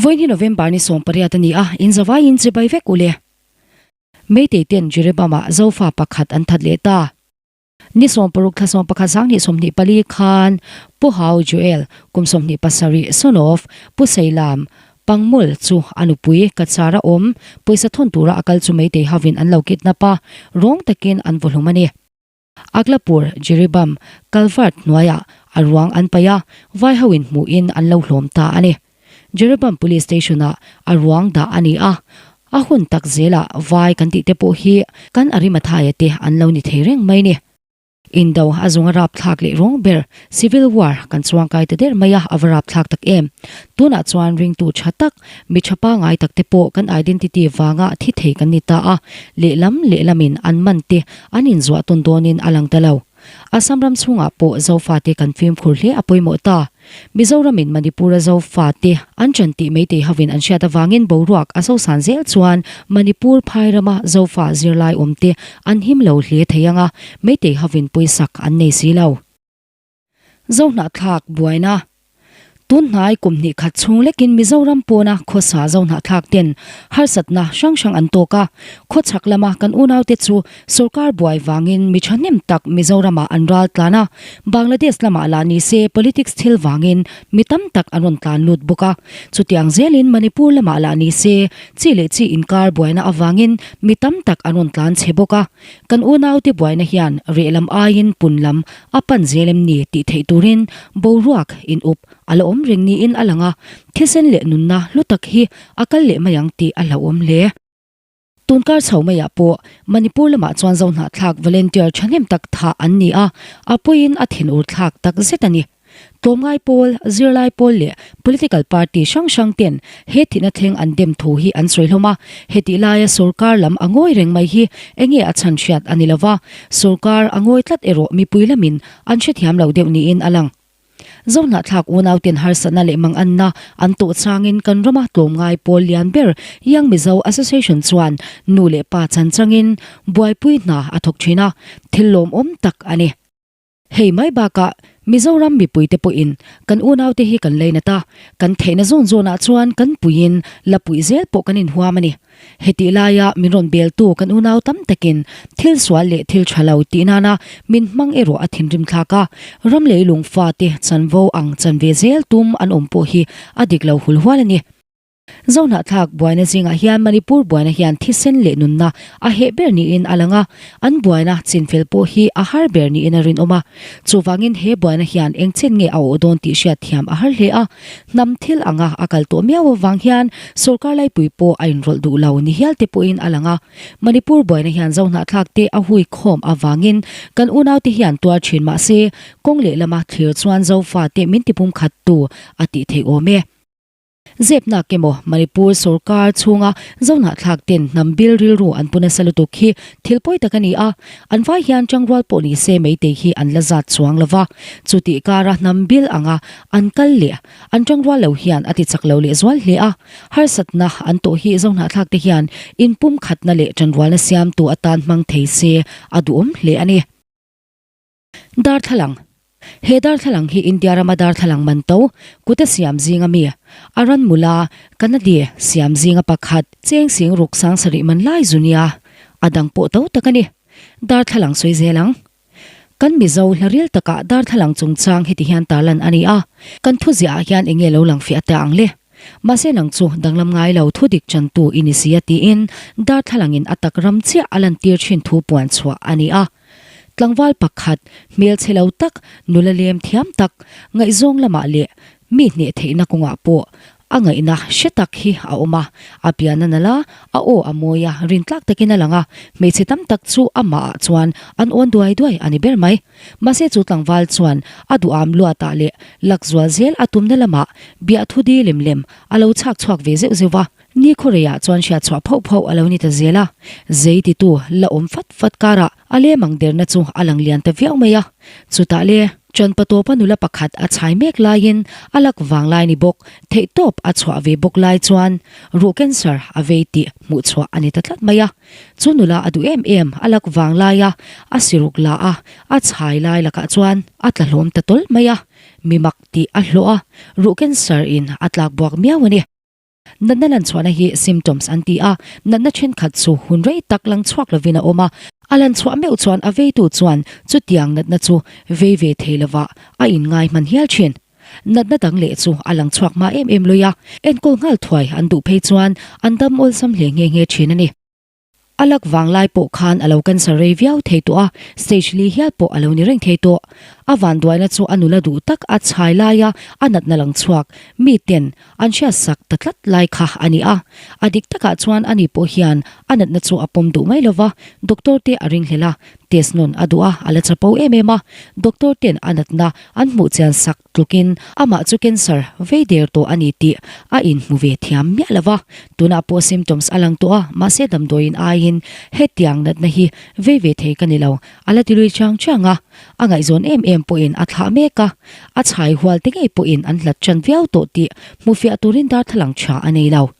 Vawiin hi November ni 18 a ni a, in zavaiin chibai vek u le. Meitei ten Jiribam-ah Zofa pakhat an that leh ta. Ni 60 thla 11 2024 khan Pu Hau Joel kum 27 son of Pu Seilam Pangmul chu a nupui Kachara awm pawisa thawn tura a kal chu Meitei hovin an lo kidnap a, rawng takin an vaw hlum a ni. Aglapur Jiribam culvert hnuaiah a ruang an paih a, vai hoin hmuhin an lo hlawm ta a ni. Jiribam Police Station-ah a ruang dah a ni a, a hun tak zelah vai kan tih te pawh hi kan Arimathaya te an lo ni thei reng mai ni. Indo a zung a rapthlak leh rawng ber Civil War kan chuangkai ta der mai a, a va rapthlak tak em. Tunah chuan ringtu tha tak, mi tha pangai tak te pawh kan identity vanga thi thei kan ni ta a, lehlam lehlamin an man te an inzuah tawn dawnin a lang ta lo. Assam ram chhungah pawh Zofate kan fimkhur hle a pawimawh ta. Mizoramin Manipur-a Zofate an ṭan tih Meitei hovin an hriat avangin boruak a zosan zel chuan Manipur phai rama Zofa zirlai awmte an him lo hle thei ang a, Meitei hovin pawisak an nei si lo. Zohnahthlak buaina Tun hnai kum hnih khat chhung lekin Mizoram pawna khawsa zohnahthlak ten harsatna hrang hrang an tawk a, khawchhak lama kan unaute chu sawrkar buai vangin mi thahnem tak Mizoramah an ral tlan a, Bangladesh lamah lah ni se politics thil vangin mi tam tak an rawn tlan lut bawk a, chutiang zelin Manipur lamah lah ni se chi leh chi inkar buaina avangin mi tam tak an rawn tlan chhe bawk a, kan unaute buaina hian rehlam aiin pun lam A pan zel em ni tih theih turin boruak in up a la awm reng niin a lang a, thisen leh nunna hlu tak hi a kal leh mai ang tih a hlauhawm hle. Tunkar chho maiah pawh Manipur lamah chuan Zohnahthlak volunteer thahnem tak thah an ni a, a pawiin a thinur thlak tak zet a ni. Tlawmngai pawl, zirlai pawl leh political party hrang hrang ten he thihna thleng an dem thu hi an sawi hlawm a, hetih laia sorkar lam a ngawi reng mai hi enge a chhan hriat a ni lova, sorkar a ngawi tlat erawh mipui lamin an hrethiam lo deuh niin a lang. Zohnahthlak unauten harsatna leh manganna an tawh changin kan rama tlawmngai pawl lian ber Young Mizo Association chuan nu leh pa chan changin buaipui hna a thawk thin a, thil lawmawm tak a ni. Hei mai bakah Mizoram mipuite pawhin kan unaute hi kan leinat a, kan theihna zawn zawnah chuan kan puiin la puih zel pawh kan inhuam a ni. Hetih laia min rawn beltu kan unau tam takin thil sual leh thil tha lo tih nana min hmang erawh a thinrim thlak a, ram leilung fate chanvo ang chanve zel tum an awm pawh hi a dik lo hulhual a ni. Zohnahthlak buaina zingah hian Manipur buaina hian thisen leh nunna a heh ber niin a lang a, an buaina chinfel pawh hi a har ber niin a rinawm a. Chuvangin he buaina hian eng chen nge a awh dawn tih hriat thiam a har hle a, hnam thil anga a kal tawh miau avang hian sawrkar laipui pawh a inrawlh duh lo ni hial te pawhin a lang a. Manipur buaina hian Zohnahthlak te a hui khawm avangin kan unaute hian tuar thin mah se kawng lehlama thlir chuan Zofate min tipumkhattu a tih theih awm e. Zepnak emaw Manipur sorkar chhunga Zohnahthlak ten hnam bil rilru an pu nasa lutuk hi thil pawi tak a ni a, an vai hian tangrual pawh ni se meitei hi an la zat chuang lo va, chutih kara hnam bil anga an kal leh an tangrual lo hian a ti chak lo leh zual hle a, harsatna an tawh hi Zohnahthlak te hian inpumkhatna leh tanrualna siamtu atan hmang thei se a duhawm hle a ni. Darthlalang, He darthlalang hi India rama darthlalang man to kuta siam zinga mi, Aranmula, Kanadi, siam zinga pakhat, cheng sing ruk sang sarih man lai zu nia, a dang pawh to tak a ni. Darthlalang sawi zel ang. Kan Mizo hla ril takah darthlalang chungchang heti hian tarlan a ni a, kan thuziah ah hian enge lo lang fiah ta ang le? Mahse nang chu danglam ngai lo thu dik chantu i ni si a tiin darthlalangin a tak ram chiah a lantir thin thu puan chhuah a ni a. Tlangval pakhat, hmelchhe lo tak, nula lem thiam tak, ngaihzawng lamah leh mi hneh theihna kawngah pawh a ngaihna hre tak hi a awm a. A pian a nalh a, a aw a mawi a, rintlak takin a lang a, hmeichhe tam tak chu amahah chuan an awn duai duai a ni ber mai. Mahse chu tlangval chuan a duham luatah leh lakzual zel a tumna lamah biahthu di lem lem a lo chhak chhuak ve zeuh zeuh va. Ni khuareiah chuan hriat chhuah phauh phauh a lo ni ta zel a, zei titu la awm fat fat karah a lem ang derna chu a lang lian ta viau mai a. Chutah le, Chanpa tawpa nula pakhat a chhai mek laiin a lak vang lai ni bawk, theihtawp a chhuah ve bawk lai chuan ruh cancer a vei tih hmuh chhuah a ni ta tlat mai a. Chu nula a duh em em a lak vang laia a siruk la a, a chhai lai lakah chuan a tla hlawm ta tawlh mai a, mi mak tih a hlawh a, ruh cancer in a tlak buak miau a ni. Natna lan chhuahna hi symptoms an ti a, natna thenkhat chu hun rei tak lang chhuak lovin a awm a, a lan chhuah meuh chuan a veitu chuan chutiang natna chu vei ve thei lovah a inngai hman hial thin. Natna dang leh chu a lang chhuak hma em em lui a, enkawl nghal thuai an duh phei chuan an dam awlsam hle nghe nghe thin a ni. A lak vang lai pawh khan a lo cancer rei viau thei tawh a, stage li hial pawh a lo ni reng thei tawh. A vanduaina chu a nula duh tak a chhai laia a natna lang chhuak miten an hriatsak ta tlat lai kha a ni a. A dik takah chuan ani pawh hian a natna chu a pawm duh mai lova, doctor te a ringhlel a, test nawn a duh a, a la chapo em em a. Doctor ten a natna an hmuh chian sak Tlukin amah chu cancer vei der tawh a ni tih a inhmu ve thiam miah lo va, tunah pawh symptoms a lang tawh a, mahse damdawiin aiin hetiang natna hi vei ve thei ka ni lo, a la ti lui chang chang a, a ngaihzawn em em pawhin a thlah mek a, a chhai hual te ngei pawhin an hlat ṭan viau tawh tih hmufiah turin darthlalang ṭha a nei lo.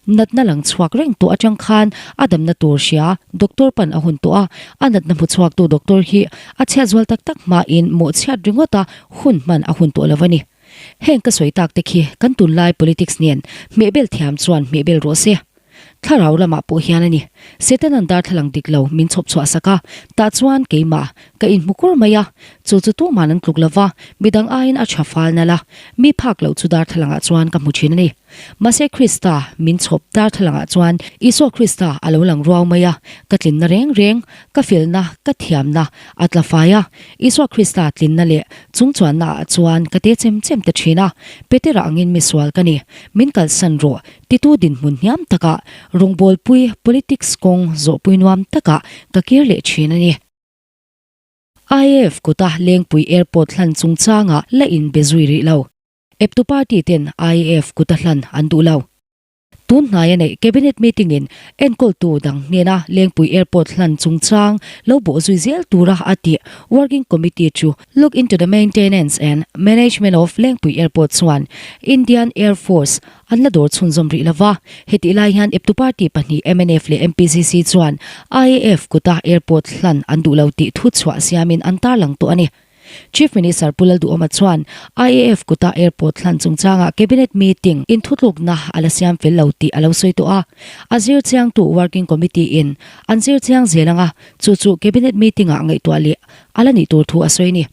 Natna lang chhuak reng tawh atang khan a damna tur hria doctor pan a hun tawh a, a natna hmu chhuaktu doctor hi a chhiat zual tak tak hmain mawhchhiat ringawt a hun hman a hun tawh lo a ni. Heng ka sawi tak te khi kan tunlai politics nen hmehbel thiam chuan hmehbel rawh se. Thlarau lamah pawh hian a ni. Setanan darthlalang dik lo min chhawp chhuah sak a, tah chuan keimah ka inhmu kur mai a, chu chu tuman an tluk lo va, midang aiin a tha fal nalh a, mi phak loh chu darthlalangah chuan ka hmu thin a ni. Mahse Krista min chhawp darthlalangah chuan Isua Krista a lo lang ruau mai a, ka tlinna reng reng, ka felna, ka thiamna a tla fai a. Isua Krista tlinna leh chungchuanna ah chuan ka te chem chem ta thin a, Petera angin mi sual ka ni, min kalsan rawh titu dinhmun hniam takah rawngbawlpui politics kawng zawhpui nuam takah ka kir leh thin a ni. IAF kuta Lengpui Airport hlan chungchangah la inbe zui rih lo. Eptu party ten IAF kuta hlan an duh lo. Tun hnaia neih Cabinet meeting in enkawltu dang hnena Lengpui Airport hlan chungchang lo bawh zui zel tura a tih Working Committee chu Look into the Maintenance and Management of Lengpui Airport chuan Indian Air Force an la dawr chhunzawm rih lova. Hetih lai hian eptu party pahnih mnf leh MPCC chuan IAF kuta airport hlan an duh lo tih thuchhuah siamin an tarlang tawh a ni. Chief Minister Pu Lalduhawma chuan IAF kuta airport hlan chungchangah Cabinet meeting inthutlukna a la siam fel lo tih a lo sawi tawh a. A zir chiangtu Working Committee in an zir chiang zel ang a, chu chu Cabinet meeting ah ngaihtuah leh a la nih tur thu a sawi a ni.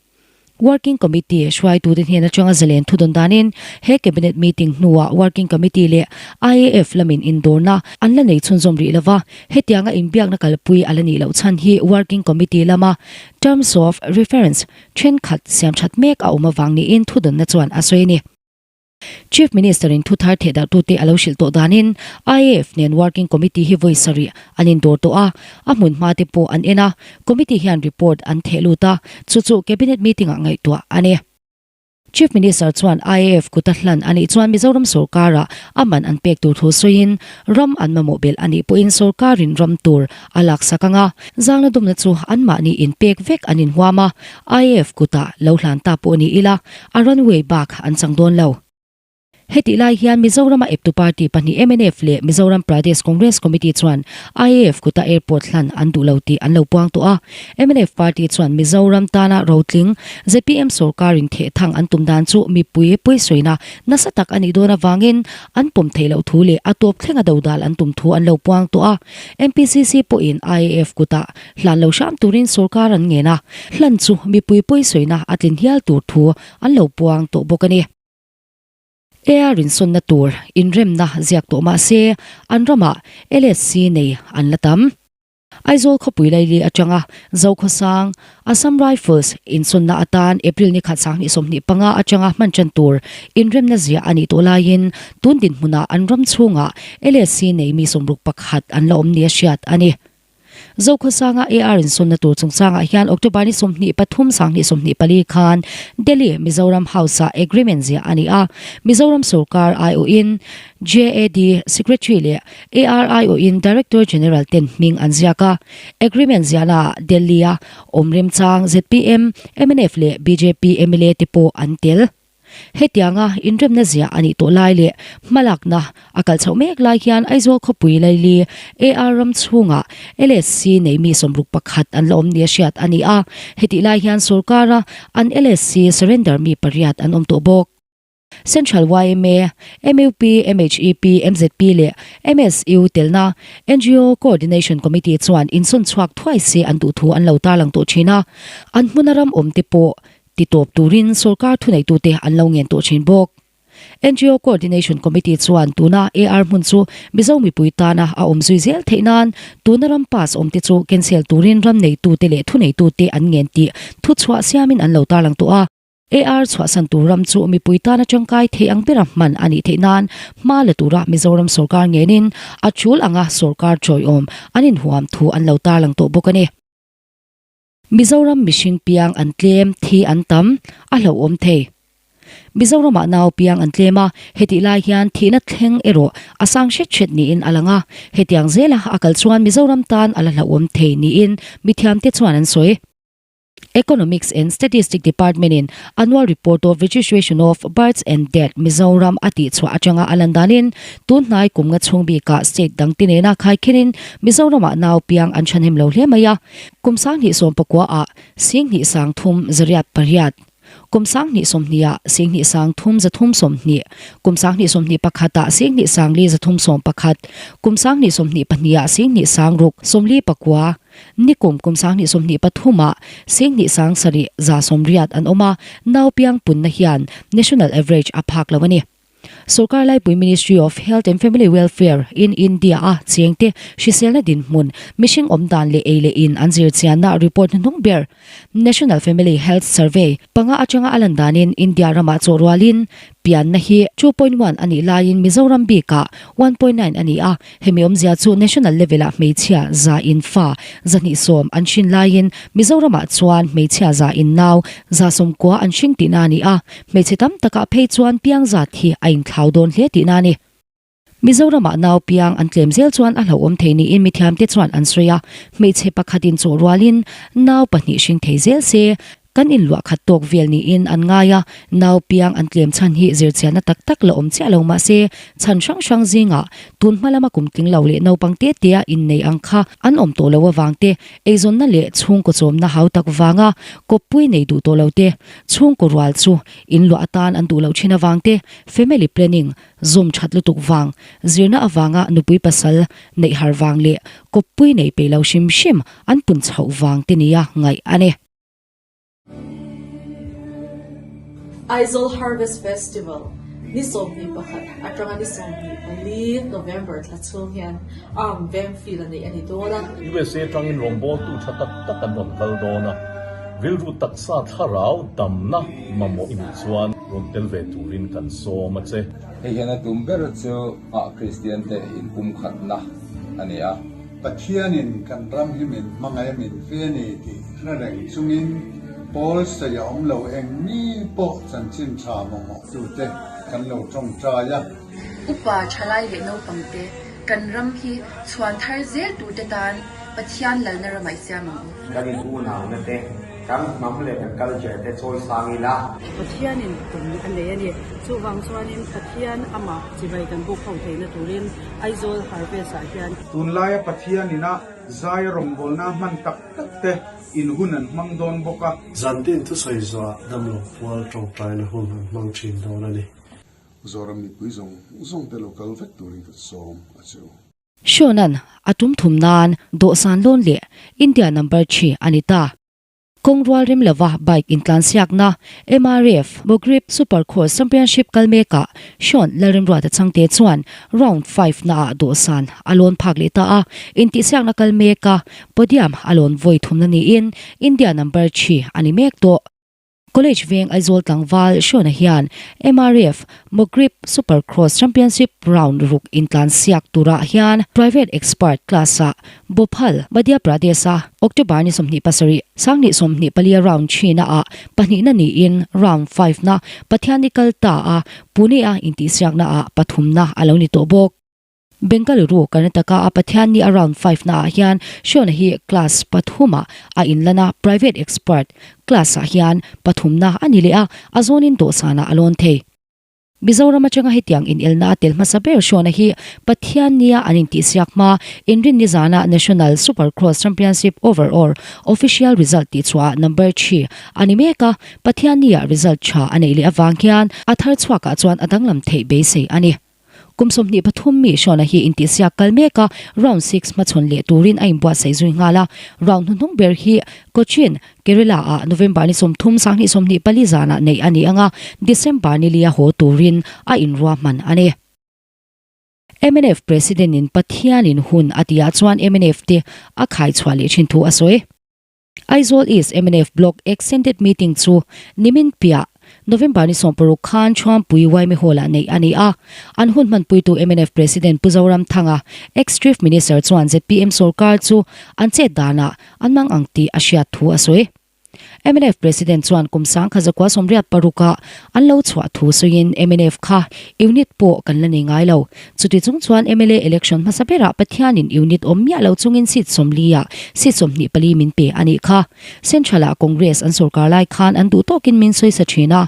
Working Committee hruaitute hnen atanga zalen thudawn danin he Cabinet meeting hnuah Working Committee leh IAF lamin indawrna an la nei chhunzawm rih lova, hetianga inbiakna kalpui a la nih loh chhan hi Working Committee lama Terms of Reference thenkhat siamthat mek a awm avang niin thudawnna chuan a sawi a ni. Chief Minister-in thuthar thehdarhtute a lo hrilh tawh danin IAF nen Working Committee hi vawi sarih an indawr tawh a, a hmun hmate pawh an en a, Committee hian report an theh lut a, chu chu Cabinet meeting-ah ngaihtuah a ni. Chief Minister chuan IAF kuta hlan a nih chuan Mizoram sorkara a man an pek tur thu sawiin ram an mamawh belh a nih pawhin sorkarin ram tur a laksak ang a, zangna dumna chu anmahni inpek vek an inhuam a, IAF kutah lo hlan ta pawh ni ila a runway bak an chang dawn lo. Hetih lai hian Mizorama eptu party pahnih mnf leh Mizoram Pradesh Congress Committee chuan IAF kuta airport hlan an duh lo tih an lo puang tawh a. Mnf party chuan Mizoram tana rotling zpm sorkarin thehthang an tum dan chu mipui pawisawina nasa tak a nih dawn avangin an pawm theih loh thu leh a tawp thlenga dodal an tum thu an lo puang tawh a. MPCC pawhin IAF kutah hlan lo hram turin sorkar an ngen a, hlan chu mipui pawisawina a tlin hial tur thu an lo puang tawh bawk a ni. Air insawnna tur inremna ziak tawh mah se, an ramah LSC nei an la tam. Aizawl khawpui laili atanga Zokhawsang, Assam Rifles insawnna atan April ni khat 2025 atanga hman tan tur inremna ziah a nih tawh laiin tun dinhmunah an ram chhungah LSC nei mi 61 an la awm nia hriat a ni. Zokhawsanga AR insawnna tur chungchangah hian October ni 23 2024 khan Delhi Mizoram House-ah agreement ziah a ni a, Mizoram sorkar aiawhin JAD Secretary leh AR aiawhin Director General ten hming an ziak a. Agreement ziahnaah Delhi-a awm remchang zpm, mnf leh bjp mla te pawh an tel. Hetianga inremna ziah a nih tawh lai leh hmalakna a kal chhoh mek lai hian Aizawl khawpui laili AR ram chhungah LSC nei mi 61 an la awm nia hriat a ni a, hetih lai hian sorkara an LSC surrender mi pariat an awm tawh bawk. Central yma, mup, MHEP, mzp leh MSU telna ngo Coordination Committee chuan insawn chhuak thuai se an duh thu an lo tarlang tawh thin a, an hmuna ram awmte pawh titawp turin sorkar thuneitute an lo ngen tawh thin bawk. Ngo Coordination Committee chuan tuna AR hmun chu Mizo mipui tana a awm zui zel theih nan tuna ram pass awmte chu cancel turin ram neitute leh thuneitute an ngen tih thuchhuah siamin an lo tarlang tawh a. AR chhuahsan tur ram chu mipui tana tangkai thei ang bera hman a nih theih nan hma la tura Mizoram sorkar ngenin a tul anga sorkar chawiawm an inhuam thu an lo tarlang tawh bawk a ni. Mizoram mihring piang an tlem, thi an tam, a hlauhawm thei. Mizoramah nau piang an tlem a, hetih lai hian thihna thleng erawh a sang hret hret niin a lang a, hetiang zela a kal chuan Mizoram tan a la hlauhawm thei niin mithiamte chuan an sawi. Economics and Statistic Department in Annual Report of Registration of Births and Death Mizoram a tihchhuah atanga a lan danin tun hnai kum nga chhung bikah state dangte nena khaikhenin Mizoramah nau piang an thahnem lo hle mai a. Kum 2019 ah 2308, kum 2020 ah 2330, kum 2021 ah 2411, kum 2022 ah 2649, Nikum kum 2023 ah 27,780 an awm a, nau piang punna hian national average a phak lo a ni. Sorkar laipui Ministry of Health and Family Welfare in India a chengte hriselna dinhmun, mihring awm dan leh ei leh in an zir chianna report hnuhnung ber National Family Health Survey panga atanga a lan danin India ramah chawh rualin pianna hi 2.1 a nih laiin Mizoram bikah 1.9 a ni a, Hemi awmzia chu national level-ah hmeichhia za in fa 210 an hrin laiin Mizoramah chuan hmeichhia za in nau 190 an hring tihna a ni a, hmeichhe tam takah phei chuan piang zat hi a inthlau dawn hle tihna a ni. Mizoramah nau piang an tlem zel chuan a hlauhawm thei niin mithiamte chuan an sawi a, hmeichhe pakhatin chawh rualin nau pahnih hring thei zel se, Kan inluah khat tawk vel niin an ngai a, nau piang an tlem chhan hi zirchianna tak tak la awm chiah lo mah se, chhan hrang hrang zingah tun hma lama kum tling lo leh naupang te tea innei ang kha an awm tawh lo avang te, eizawnna leh chhungkaw chawmna hau tak vanga kawppui nei duh tawh lo te, chhungkaw rual chu inluah atan an duh loh thin avang te, family planning Zawm that lutuk vang, zirna avanga nupui pasal neih har vang leh kawppui nei peih lo hrim hrim an pun chhoh vang te nia ngaih a ni. Aizawl Harvest Festival ni 21 atanga ni 24 November thla chhung hian Arm Veng Field a neih a ni dawn a. USA tangin rawngbawltu tha tak tak an rawn kal dawn a, rilru taksa thlarau damna mamawh i nih chuan rawn tel ve turin kan sawm a che. Hei hian a tum ber chu ah Kristiante inpumkhatna a ni a. Pathianin kan ram hi min hmangaih a min ve a ni tih hre reng chungin Paul sawi a awm lo eng mi pawh chanchin tha mamawhtute kan lo tawngtai a. Upa thalai leh naupangte kan ram hi chhuan thar zel turte tan Pathian lalna ramah i siam ang u. Kan in unauna te, kan hnam leh kan culture te chawi sang ila. Pathianin tum a nei a ni. Chuvang chuanin Pathian amah chibai kan buk ho theihna turin Aizawl Harvest ah hian. Tunlaia Pathian ina zaia rawngbawlna hman tak tak te in hun an hmang dawn bawk a. Zantin thusawi zawhah damlo pual tawngtaina hun an hmang thin dawn a ni. Zoram mipui zawng zawng te lo kal vek turin kan sawm a che u. Sean-a'n a tum thum nan dawhsan lawn leh India number thi a ni ta. Kawng rual rem lova bike intlansiakna MRF Mogrip Supercross Championship kal mekah Sean Lalremruata Changte chuan round five naah dawhsan a lawn phak leh ta a, intihsiakna kal meka podium a lawn vawi thumna niin India number thi a ni mek tawh. College veng Aizawl tlangval Shona hian MRF Mogrip Supercross Championship round ruk intlansiak turah hian Private Expert class-ah Bhopal, Madhya Pradesh-a October ni 27, 2024 round thina-ah pahnihna niin round five-na Pathianni kal ta a Pune-a intihsiakna-ah pathumna a lo ni tawh bawk. Bengaluru, Karnataka a Pathianni a round five na ah hian Shona hi class pathum ah a inlan a, private expert class ah hian pathumna a ni leh a, a zawnin dawhsan ah a lawn thei. Mizoram atanga hetiang inelna a tel hmasa ber hruana hi Pathian nia an intihsiak hma inrinni zana National Supercross Championship Overall Official Result tihchhuahah number thi a ni mek a, Pathian nia result tha a neih leh avang hian a thar chhuakah chuan a danglam theih beisei a ni. Kum 23 mi hruana hi intihsiak kal mek a, round six hmachhawn leh turin a inbuatsaih zui nghal a, round hnuhnung ber hi Cochin Kerala ah November ni 30 2024 zanah neih a ni ang a, December ni lia haw turin a inruahman a ni. Mnf President in Pathianin hun a tihah chuan mnf te a khaichhuah leh thin thu a sawi. Aizawl East mnf Block Extended Meeting chu nimin piah November ni 16 khan Chhuampui Yma Hall-ah neih a ni a. An hun hmanpuitu mnf President Pu Zoramthanga, Ex-Chief Minister chuan zpm sorkar chu an chet danah An mang ang tih a hriat thu a sawi. Mnf President chuan kum 1986 ah an lo chhuah thu sawiin mnf kha unit pawh kan la nei ngai lo. Chuti chung chuan mla election hmasa berah Pathianin unit awm miah lo chungin seat 40 ah seat 24 min pe a nih kha. Central ah Congress an sorkar lai khan an duh tawkin min sawi sa thin a.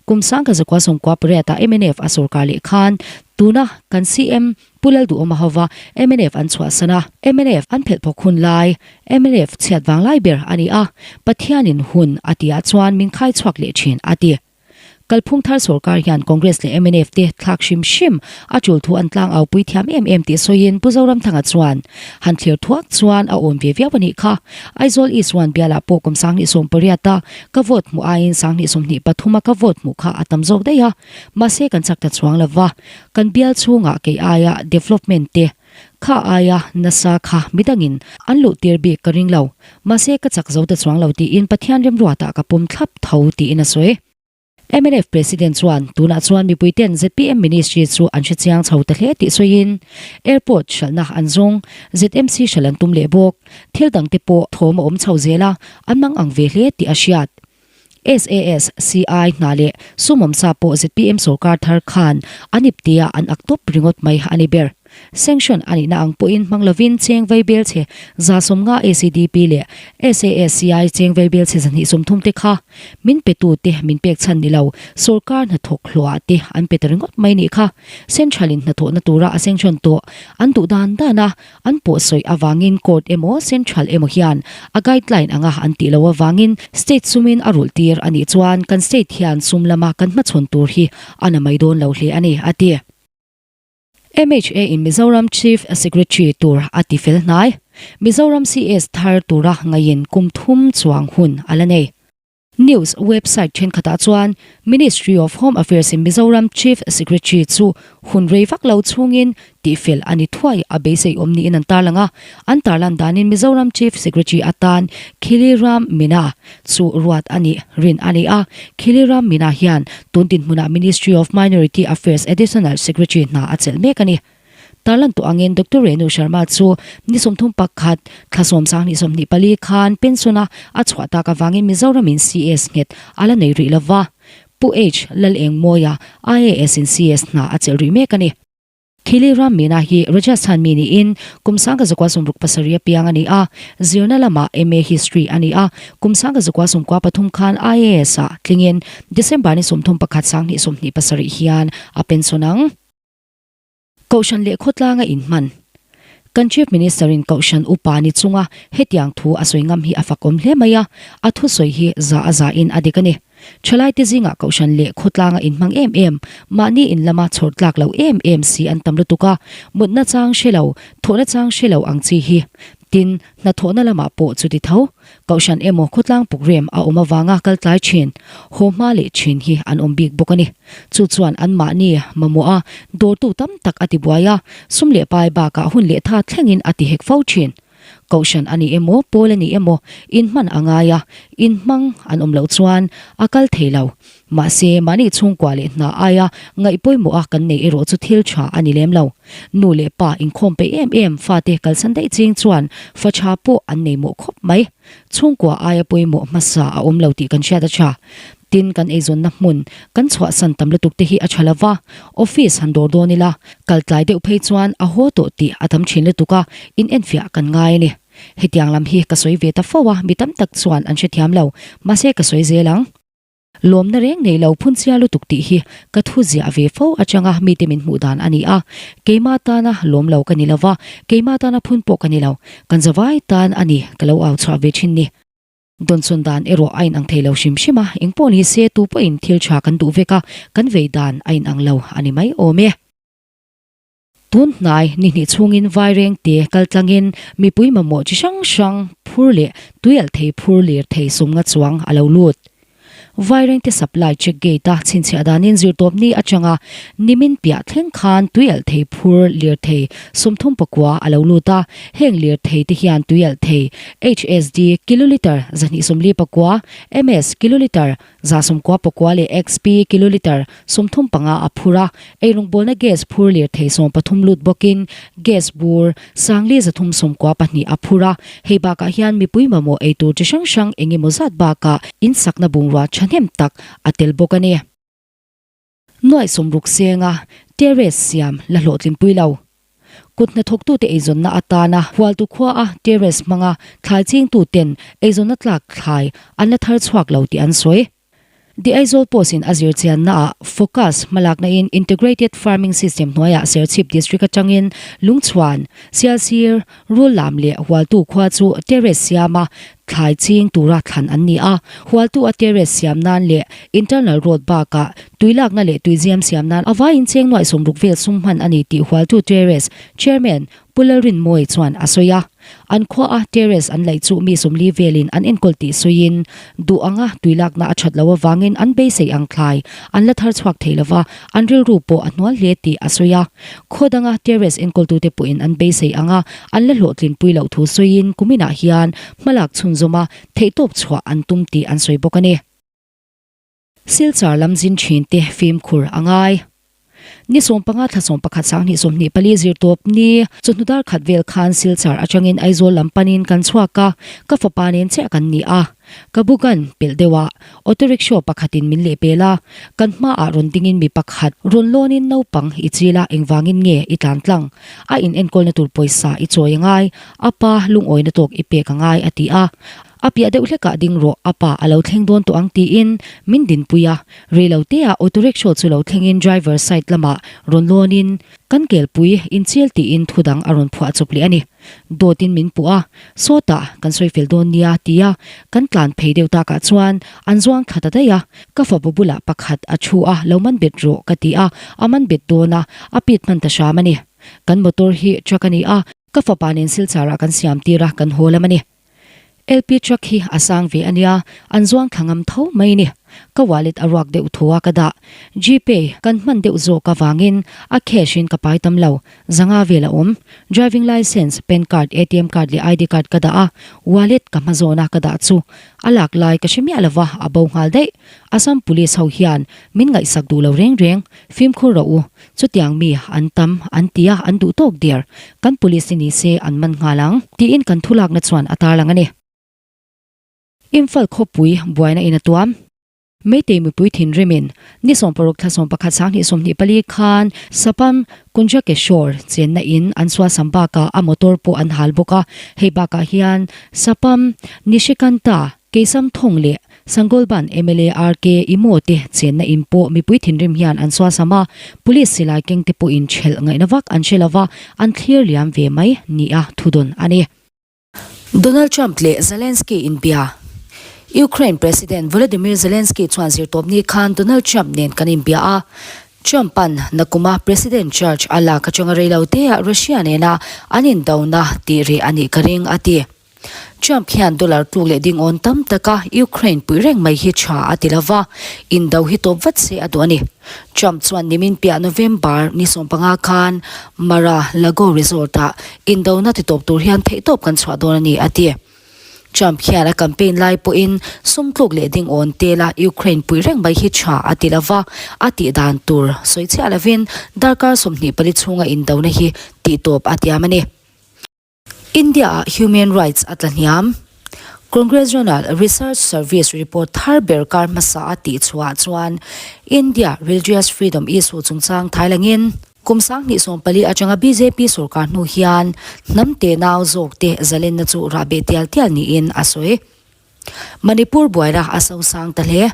Kum 1998 ah mnf a sorkar leh khan tuna kan CM Pu Lalduhawma hova mnf an chhuahsan a, mnf an phelh phawk hun lai, mnf chhiat vang lai ber a ni a, Pathianin hun a tihah chuan min khai chhuak leh thin a ti. Kalphung thar sorkar hian Congress leh mnf te thlak hrim hrim a tul thu an tlang aupui thiam em em tih sawiin Pu Zoramthanga chuan han thlir thuak chuan a awm ve viau a nih kha. Aizawl East One bialah pawh kum 2018 a ka vote hmuh aiin 2023 a ka vote hmuh kha a tam zawk daih a, Mahse kan chak ta chuang lova, kan bial chhungah kei aia development te kha aia nasa kha midangin an luh tir bik ka ring lo. Mahse ka chak zo ta chuang lo tiin Pathian remruatah ka pawm thlap tho tiin a sawi. Mnf President chuan tunah chuan mipui ten zpm Ministry chu an hre chiang chho ta hle tih sawiin Airport hralhna an zawng, ZMC hralh an tum leh bawk, thil dangte pawh thawm a awm chho zel a, an mang ang ve hle tih a hriat. SAS, CI hna leh sumawmsa pawh zpm sorkar thar khan an iptia an ak tawp ringawt mai a ni ber. Sanction a nihna ang pawhin hmang lovin cheng vei bel chhe 150 ACDP leh SAS, CI cheng vei bel chhe 230 te kha min petu te min pek chhan ni lo sorkar hnathawk hlawhah te an pe ta ringawt mai nih kha. Central in hnathawhna tura a sanction tawh an duh dan dan a An pawhsawi avangin court emaw central emaw hian a guideline anga an tih loh avangin state sumin a rulh tir a nih chuan kan state hian sum lama kan hmachhawn tur hi a na mai dawn lo hle a ni, a ti. MHA in Mizoram Chief Secretary tur a ti fel hnai. Mizoram CS thar tura ngaiin kum thum chuang hun a la nei. News website thenkhatah chuan Ministry of Home Affairs in Mizoram Chief Secretary chu hun rei vak lo chhungin tihfel a ni thuai a beisei awm niin an tarlang a. An tarlan danin Mizoram Chief Secretary atan Khiliram Meena chu ruat a nih rin a ni a. Khiliram Meena hian tun dinhmunah Ministry of Minority Affairs Additional Secretary hna a chelh mek a ni. Tarlan tawh angin Doctor Renu Sharma chu ni 31 thla 10 24 khan pension a a chhuah tak avangin Mizoramin CS nghet a la nei rih lova, Pu H Lalengmawia IAS in CS hna a chelh rih mek a ni. Khili Ram Meena hi Rajasthan mi niin kum 1967 a piang a ni a, zirna lamah MA History a ni a, kum 1993 khan IAS ah tlingin December ni 31 2027 hian a pension ang. Kohhran leh khawtlanga inhman. Kan Chief Minister in Kohhran upa ni chunga hetiang thu a sawi ngam hi a fakawm hle mai a, a thusawi hi za a za in a dik a ni. Thalaite zingah Kohhran leh khawtlanga inhmang em em, mahni in lama chhawr tlak lo em em si an tam lutuk a, mutna chang hre lo, thawhna chang hre lo ang chi hi. Tin, hnathawhna lamah pawh chuti tho. Kohhran emaw khawtlang pukrem a awm avanga kal tlai thin, haw hma leh thin hi an awm bik bawk a ni. Chu chuan anmahni mamawh a dawrtu tam tak a tibuai a, sum leh pai bakah hun leh tha thlengin a tihek fo thin. Kohhran a ni emaw, pawl a ni emaw, inhman a ngai a, inhmang an awm loh chuan a kal thei lo. Mahse, mahni chhungkua leh hna aia ngaih pawimawh a kan nei erawh chu thil tha a ni lem lo. Nu leh pa inkhawm peih em em fate kalsan daih ching chuan fa tha pawh an nei mawh khawp mai. Chhungkua aia pawimawh hmasa a awm lo tih kan hriat a tha. Tin, kan eizawnna hmun kan chhuahsan tam lutuk te hi a tha lova, office han dawr dawn ila, kal tlai deuh phei chuan a haw tawh tih a tam thin lutuk a, inenfiah kan ngai a ni. Hetiang lam hi ka sawi ve ta fo a, mi tam tak chuan an hrethiam lo. Mahse, ka sawi zel ang. Lawmna reng nei lo phunchia lutuk tih hi ka thu ziah ve fo atanga mite min hmuh dan a ni a. Keima tana lawm lo ka ni lo va, keima tana phun pawh ka ni lo. Kan zavai tan a ni ka lo au chhuah ve thin ni. Dawnsawn dan erawh a inang thei lo hrim hrim a, engpawh ni se tu pawhin thil tha kan duh vek a, kan vei dan a inang lo a ni mai awm e. Tun hnai ni hnih chhungin Vairengte kal tlangin mipui mamawh chi hrang hrang phur leh tuialh thei phur lirthei sumnga chuang a lo lut. Vairengte supply check gate a chhinchhiah danin zirtawpni atanga nimin piah thleng khan tuialh thei phur lirthei 34 a lo lut a, heng lirthei te hian tuialh thei HSD kilolitre 249, MS kilolitre 94 leh XP kilolitre 35 a phur a, eirawngbawlna gas phur lirthei 13 lut bawkin gas bur Sangli 392 a phur a, hei bakah hian mipui mamawh eitur chi hrang hrang eng emaw zat bakah insakna bungrua thahnem tak a tel bawk a ni. Nuaih sawmruk senga terrace siam la hlawhtlinpui lo. Kut hnathawktute eizawnna atana Hualtu khuaa terrace hmanga thlai chingtuten eizawnna tlak thlai an la thar chhuak lo tih an sawi. The Aizawl Post in a zir chianna ah Focus hmalakna in Integrated Farming System hnuaiah Serchhip District atangin Lungchhuan, Sialsir, Rullam leh Hualtu khua chu terrace siama thlai ching tura thlan an ni a. Hualtu a terrace siam nan leh internal road bakah tuilakna leh tuiziam siam nan a vaiin cheng nuaih 60 vel sum hman a ni tih Hualtu Terrace Chairman Pu Lalrinmawii chuan a sawi a, an khuaa terrace an laih chu mi 40 velin an enkawl tih sawiin, duh anga tuilakna a that loh avangin an beisei ang thlai an la thar chhuak thei lova, an rilru pawh a hnual hle tih a sawi a. Khaw danga terrace enkawltute pawhin an beisei anga an la hlawhtlinpui loh thu sawiin kuminah hian hmalak chhunzawma theihtawp chhuah an tum tih an sawi bawk a ni. Silchar lam zin thin te fimkhur a ngai. Ni 15 thla 11 2024 zirtawp ni chawhnu dar khat vel khan Silchar atangin Aizawl lam panin kan chhuak a, ka fapa nen chiah kan ni a. Ka bugan pelh deuh a, auto rickshaw pakhatin min lehpel a, kan hmaah rawn dingin mi pakhat rawn lawnin naupang i chil a engvangin nge i tlan tlang? A in enkawlna tur pawisa i chawi a ngai, a pa lungawina tawk i pek a ngai a ti a. A piah deuh hlekah ding rawh, a pa a lo thleng dawn tawh ang tiin min dinpui a. Rei lo teah auto rickshaw chu lo thlengin driver side lamah rawn lawnin kan kelpui inchil tiin thu dang a rawn phuah chawp leh a ni. Dawtin min puh a, sawtah kan sawi fel dawn nia tia kan tlan phei deuh takah chuan an zuang thla ta daih a. Ka fapa bulah pakhat a thu a, lo man bet rawh ka ti a, a man bet dawn a, a pit hman ta hram a ni. Kan motor hi truck a ni a, ka fapa nen Silchar ah kan siam tir a, kan haw lam a ni. LP truck hi a sang ve a nia, an zuang thla ngam tho mai ni. Ka wallet a ruak deuh tho a ka dah. Gpay kan hman deuh zawk avangin a cash in ka pai tam lo, zanga vel a awm. Driving licence, pan card, atm card leh ID card ka dah a, wallet ka hma zawna ka dah chu a lak lai ka hre miah lova a bo nghal daih. Assam police ho hian min ngaihsak duh lo reng reng, fimkhur rawh u. Chutiang mi an tam an ti a, an duh tawk der. Kan police te ni se an man nghal ang, tiin kan thulakna chuan a tarlang a ni. Imphal khawpui buaina in a tuam. Meitei mipui thinrimin ni 16 thla 11 2024 khan Sapam Kunjakeshore chenna in an sualsam bakah a motor pawh an hal bawk a, hei bakah hian Sapam Nishikanta Keisam Thong leh Sangolban mla RK Imo te chenna in pawh mipui thinrim hian an sualsam a, police silai keng te pawhin ṭhelh ngaihna vak an hre lova, an thlir liam ve mai nia thudawn a ni. Donald Trump leh Zelensky inbia. Ukraine President Volodymyr Zelensky chuan zirtawpni khan Donald Trump nen kan inbia a, Trump-a'n nakuma President charge a lak atanga reiloteah Russia nena an indona tih reh a nih ka ring a ti. Trump hian dollar tluk leh ding awn tam taka Ukraine puih reng mai hi tha a ti lova, indo hi tawp vat se a duh a ni. Trump chuan nimin piah November ni 15 khan Mar-a-Lago Resort-ah indona ti tawp tur hian theihtawp kan chhuah dawn a ni a ti. Trump hian a campaign lai pawhin sum tluk leh ding awn tela Ukraine puih reng mai hi tha a ti lova, a tih dan tur sawi chiah lovin darkar 24 chhunga indona hi tihtawp a tiam a ni. India-ah human rights a tla hniam. Congressional Research Service report thar ber kar hmasa a tih chhuah chuan India religious freedom issue chungchang thailangin kum 2014 atanga bjp sorkar hnu hian hnam tenau zawkte zalenna chu rahbeh tial tial niin a sawi. Manipur buaina a sosang ta hle.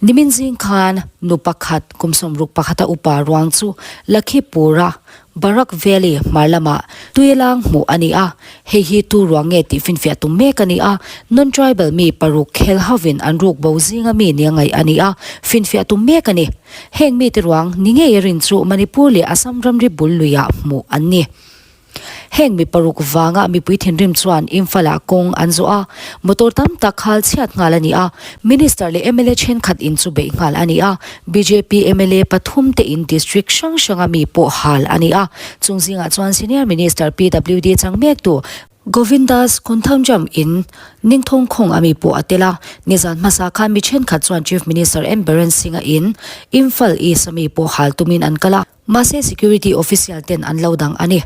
Nimin zing khan nu pakhat kum sawmruk pakhata upa ruang chu Lakhipur-a Barak Valley hmar lamah tuilang hmuh a ni a, hei hi tu ruang nge tih finfiah tum mek a ni a, non-tribal mi paruk khel hovin an ruk bo zinga mi nia ngaih a ni a, finfiah tum mek a ni. Heng mite ruang ni ngei a rin chu Manipur leh Assam ramri bul luiah hmuh an ni. Heng mi paruk vanga mipui thinrim chuan Imphal-ah kawng an zawh a, motor tam tak khal chhiat nghal a ni a, Minister leh mla thenkhat in chu beih nghal a ni a, bjp mla pathum te in district hrang hranga mi pawh hal a ni a, chung zingah chuan Senior Minister PWD chang mektu Govindas Konthamjam in Ningthawng khawng a mi pawh a tel a, nizan hmasa khan mi thenkhat chuan Chief Minister M Biren Singh-a in Imphal East a mi pawh hal tumin an kal a. Mahse security official ten an lo dang a ni.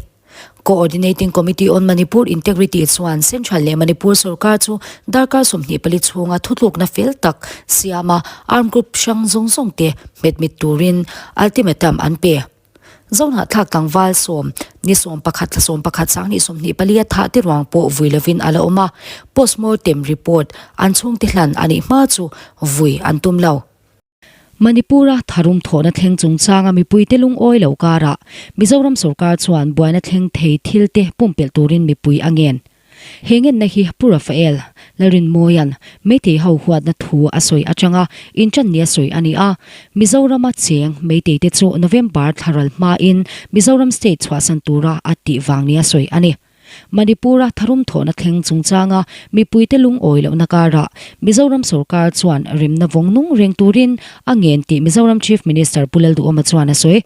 Coordinating Committee on Manipur Integrity chuan Central leh Manipur sorkar chu darkar 24 chhunga thutlukna fel tak siama armed group hrang zawng zawng te hmetmit turin ultimatum an pe. Zohnahthlak tlangval sawm ni 11 thla 11 sanghnih 24 a thah te ruang pawh vui lovin a la awm a, postmortem report an chhungte hlan a nih hma chu vui an tum lo. Manipur-a tharum thawhna thleng chungchanga mipuite lungawi lo karah Mizoram sorkar chuan buaina thleng thei thilte pumpelh turin mipui a ngen. He ngenna hi Pu Rafael Lalrinmawia'n Meitei ho huatna thu a sawi atanga inṭan nia sawi a ni a. Mizorama cheng Meitei te chu November thla ral hmain Mizoram state chhuahsan tura a tih vang nia sawi a ni. Manipur-a tharum thawhna thleng chungchanga mipuite lungawi lohna karah Mizoram sorkar chuan remna vawng nung reng turin a ngen tih Mizoram Chief Minister Pu Lalduhawma chuan a sawi.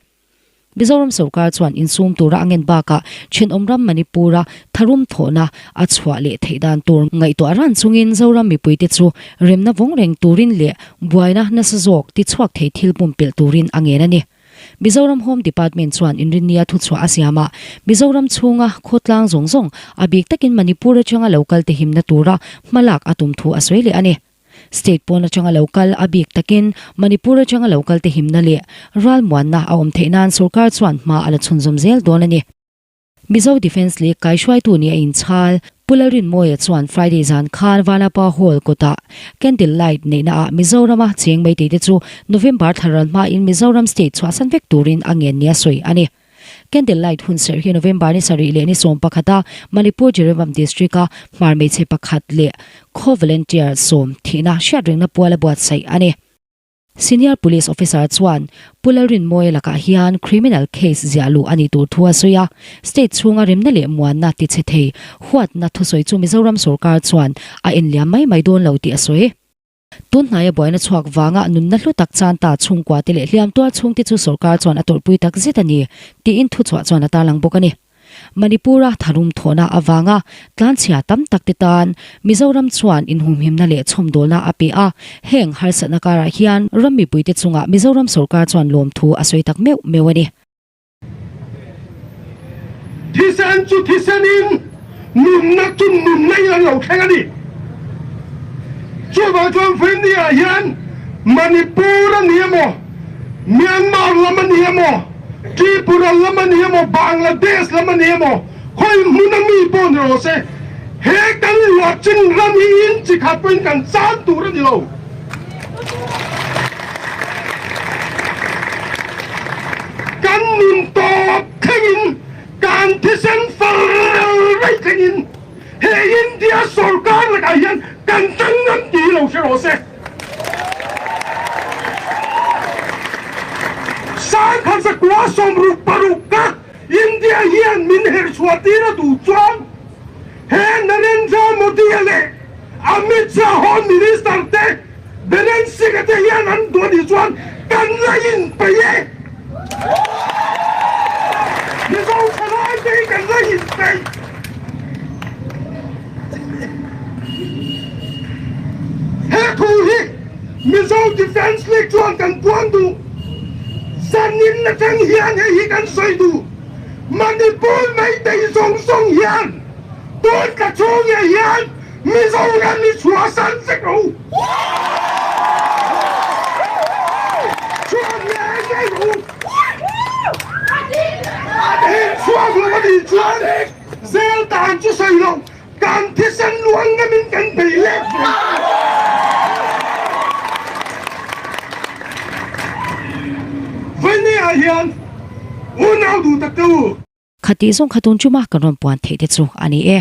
Mizoram sorkar chuan insum tura a ngen bakah thenawm ram Manipur-a tharum thawhna a chhuah leh theih dan tur ngaihtuah ran chungin Zoram mipuite chu remna vawng reng turin leh buaina nasa zawk tichhuak thei thil pumpelh turin a ngen a ni. Mizoram Home Department chuan inrinnia thuchhuah a siam a, Mizoram chhunga khawtlang zawng zawng, a bik takin Manipur atanga lo kal te himna tura hmalak a tum thu a sawi leh a ni. State pawn atanga lo kal, a bik takin Manipur atanga lo kal te himna leh ralmuanna a awm theih nan sorkar chuan hma a la chhunzawm zel dawn a ni. Mizo Defence League kaihruaitu nih a inchhal, Pu Lalrinmawia chuan Friday zan khan Vanapa Hall kawtah Candle Light neihna ah Mizorama cheng meitei te chu November thla ral hmain Mizoram State chhuahsan vek turin a ngen nia sawi a ni. Candle Light hunserh hi November ni sarih leh ni 11 a Manipur Jiribam District a hmar hmeichhe pakhat leh khaw volunteer sawm thihna hriatrengna puala buatsaih a ni. Senior Police Officer chuan Pu Lalrinmawia lakah hian criminal case ziah luh a nih tur thu a sawi a, state chhunga remna leh muanna tichhe thei huatna thusawi chu Mizoram sorkar chuan a enliam mai mai dawn lo tih a sawi. Tun hnaia buaina chhuak vanga nunna hlu tak chan ta chhungkua te leh hliam tuar chhungte chu sorkar chuan a tawrhpui tak zet a ni tiin thuchhuah chuan a tarlang bawk a ni. Manipur-a tharum thawhna avanga tlanchhia tam tak te tan Mizoram chuan inhumhimna leh chhawmdawlna a pe a, heng harsatna karah hian ram mipuite chungah Mizoram sorkar chuan lawmthu a sawi tak meuh meuh a ni. Thisen chu thisenin nunna chu nunna in an lo thleng a ni. Chuvang chuan Vawinia hian Manipur a ni emaw, Myanmar lam a ni emaw, Tripura lam a ni emaw, Bangladesh lam a ni emaw, khawi hmuna mi pawh ni rawh se, he kan luahchin ram hi in chi khat pawhin kan chan tur a ni lo. Kan nun tawp thlengin, kan thisen far rei thlengin he India sorkar lakah hian kan tang ngam ti lo hre rawh se. Sangkhat zakua 66 ka India hian min herh chhuah tir a duh chuan he Narendra Modi-a leh Amit Shah Home Minister te Biren Singh-a te hian an duh a nih chuan kan la inpeih e. Mizo thalai te hi kan la inpeih. He thu hi Mizo Defence League chuan kan puan duh. Zanin atang hian hei hi kan sawi duh. Manipur Meitei zawng zawng hian tun tla chhung ngei hian Mizoram hi chhuahsan vek rawh u. Chhuak ngei ngei rawh u. In chhuak lo a nih chuan zel dan chu sawi lo, kan thisen luang ngamin kan bei let ve. Unau duh tak te u. Khatih zawng kha tun chuma kan rawn puan theih te chu a ni e.